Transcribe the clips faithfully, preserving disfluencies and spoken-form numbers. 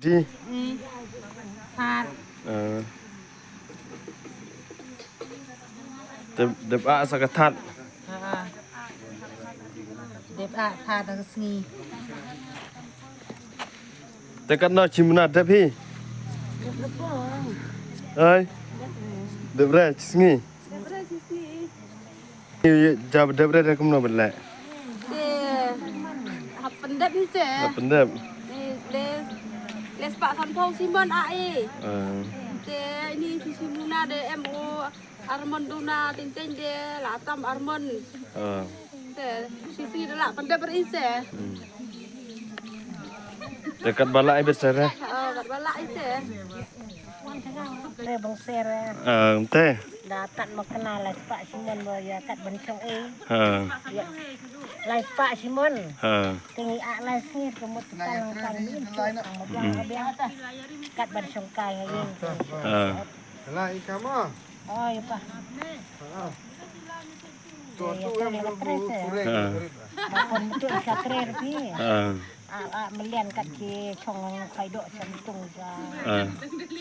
Hi. Hmm. Thad. Eh. Dep, dep ah sa ka thad. Ha. Dep ah thad da ka sngi. Te katno shi muna dep hi? Dep re. Ai. Dep re shi sngi. Dep re shi sngi. Ïa, ïa, jab dep re de kumno ban leh? Te hap pyndep hi se. Hap pyndep. Ni les, les pa kan phong simon a e. Ah. Te ni shi shi muna de em o armon duna teng teng de la tam armon. Ah. Te shi shi de la pyndep re se. Hmm. Te kat ba la ai bet se re. Ah, kat ba la ai se. Re bang se re. Ah, te. Da tat ma kena lai spah simon ba ïa kat ban shong ei. Ha. Ïa. Lai spah simon. Ha. Te ngi ah lai sngi ka mut ka lang kang ni tu. Ang ma biang ma biang ta. Kat ban shong kai ngi. Ha. Lai ka ma. Oh, ïa pa. Ha. Tu tu em lo bu kurek. Ha. Ba kon tu ka kre pi. Ha. Ah, ah, melian kat ki chong khoi dok sha litung sha. Ah,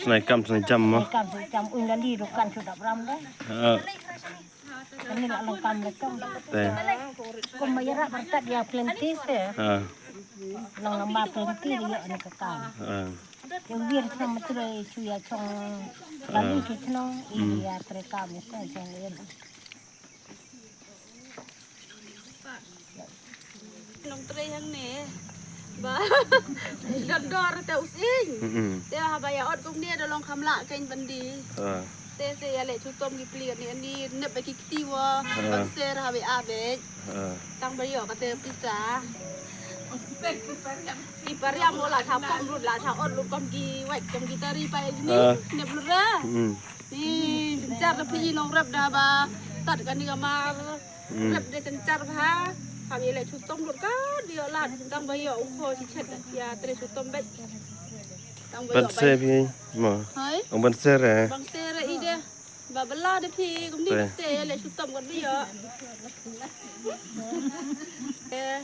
snai kam snai jam mo. Snai kam snai jam un lali dukan shu dap ram dah. Ah. Kani la long kam le chong. Te. Kum ma ïarap berkat ïa plenty se. Ah. Long lamba plenty ïa ni ka kam. Ah. Ïa wir sa ma tre shu ïa chong. Lali ki chnong ïa tre kam ïa chong ïa. Nongtrei hangne ba don dor te u sing. Mm-mm. Te haba ïa ot kumne da long kham lah kein ban die. Ah. Te se ïa leh chitom ki pli kane ani nep ba ki kti wa. Ah. Ban ser haba ïa bej. Ah. Tang ba ïoh kate pisa. Ki pariam mo la cha pom lut la cha ot lut kom ki wait kom ki tari pa ni. Ah. Nep lut ra. Mm. Ni, synchar da phi nongrep da ba tat kani ka mar. Hmm. Rep de synchar bha. Haba ïa leh chitom lut ka dei ïoh lad tang ba ïoh u kho shi chet ïa tre chitom bad. Tang ba ïoh ban se phi mo. Hai? Ong ban se re. Ban se re i de. Ba bela de phi kumni ban se ïa leh chitom ka dei ïoh. Eh.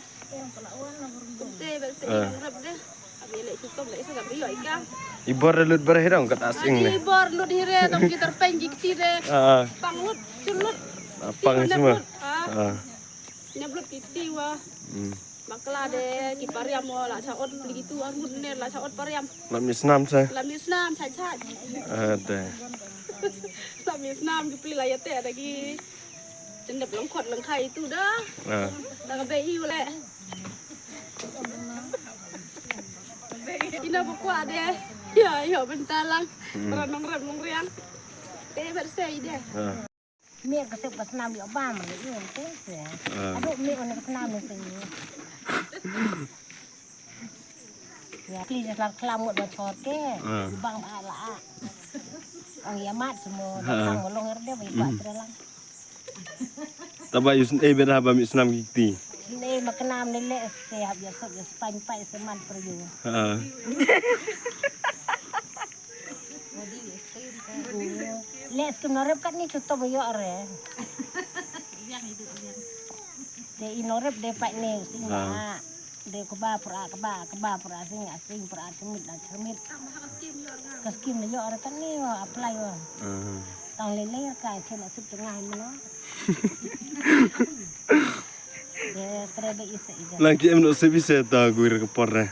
Te bel se i nongrep de. Haba ïa leh chitom leh sa ka dei ïoh i ka. I bor lut bor hi dong kat asing ne. I bor lut hi re tang ki tyrpeng ki kti re. Ah. Pang lut chun lut. Ah, pang sima. Ah. Nep lut ki kti wa. Hmm. Bakla de ki pariam wa la cha ot pli ki tu arngut ne la cha ot pariam. La mi snam sa. La mi snam cha cha. Ah, de. La mi snam ki pli la ïa te da ki. Tendep lengkot lengkai itu dah. Ah. Dah ka bei iu leh. Ina ba kwah deh. Ya, ya, bentalang. Hmm. Para nongrep nongriang. Te bersih deh. Ah. Mi ka sep ka snam ïoh bam le iu te se. Ah. Aduh mi on ka snam ni se. Ya, pli je slar klam ngut ba chor ke. Ah. Bang ba la. Ang ïa mat semua, ah, bang molong erde ba ïa, mm, pat lang. Taba yu sne beda ba mi snam ki kti. Sne ma knam ne le ste hab ïa sok ïa spang pai seman per yu. Ha. Le skim norep kat ni chuto ba ïoh re. Te i norep de pat ni sing, ha, ba. De kaba pra, kaba, kaba pra sing, sing pra sing mit na sing mit. Ka skim ne ïoh re kan ni wa apply wa. Ah. Tang le le ka chen asip tengah mano. De tre be ise ise. Lang ki em no sip ise ta guir ka por re.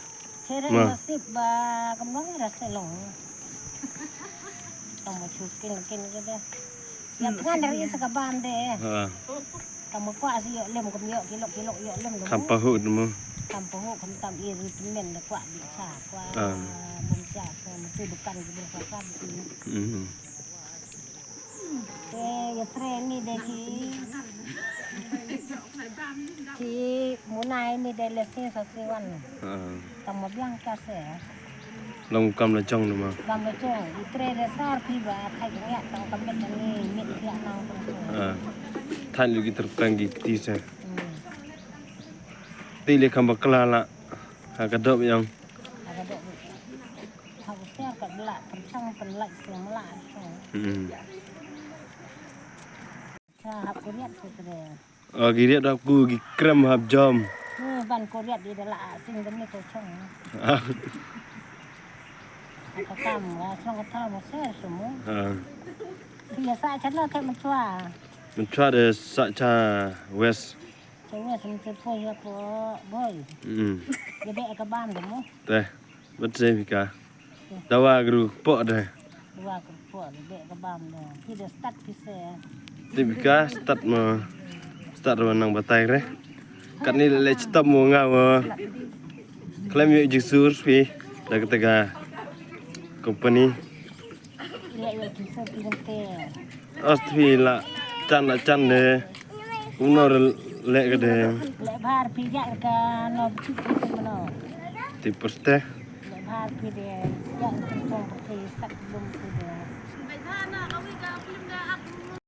Chere no sip ba kam long ra se long. Tang ma chu kin kin ke de. Ïa pngan dari sa ka bam de. Ha. Kam kwah si ïoh lem kam ïoh kilok kilok ïoh lem. Kam pahu demo. Kam pahu kam tam i ri pmen de kwah di sa kwah. Ah. Man sa ko mesti bukan di sa ka di. Mhm. Te ïa tre ni de ki. Ki munai ni de lesi sa siwan. Ah. Kam biang ka se. Long kam la jong ma. Kam la jong, i tre re sar phi ba thai ngiat tang kam ni mit thiah nang. Ah. Thai lu ki tyrpeng ki kti se. Hmm. Ti le kam bakla la. Ha ka dop yang. Ha ka dop. Ha ka ser ka bla pyrchang pynlait se mla. Hmm. Cha hap kuriat se tre. Oh, ki riat hap ku ki krem hap jom. Ni ban ko riat di da la sing da ni ko chong. Ah. Ka kam, ka song ka tham, ka ser semua. Ha. Dia sa channel te menchua. Menchua de sa cha west. Te wes menchua poi ya po boy. Hmm. Dia be ka bam demo. Te. Bat se pika. Dawa gru po de. Dua ka po dia be ka bam de. Kita start kise. Te pika start mo. Start mo nang batai re. Kat ni le stop mo nga mo. Klem yuk jingsur pi. Da kata ka company. Dia ya kise pinang te. Os pi la chan la chan de. Kumno re le ka de. Le bar pi ya ka no bukit kise mano. Ti poste. Le bar pi de ya ka pong pi start belum pi de.